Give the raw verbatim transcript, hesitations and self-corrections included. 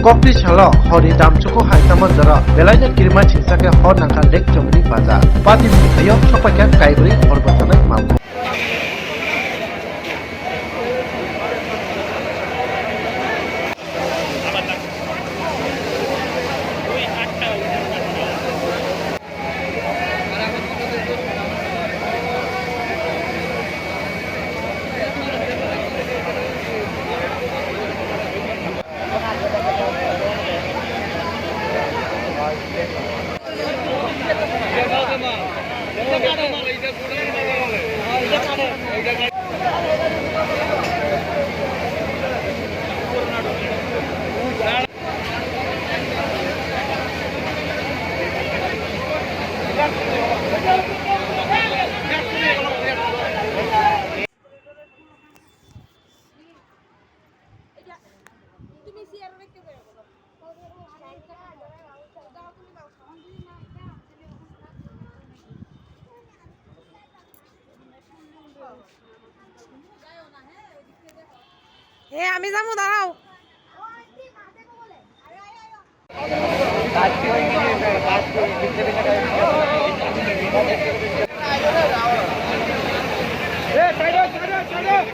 Kokti salo horni dam chuku hai tamo jora belaino kirima chingsa khe hor nangkha Lake Chomoni bazar. Pati mung thaio sokpaikha kaibrwi hor bwtharnai mamung. এ, আমি যামু, দাঁড়াও।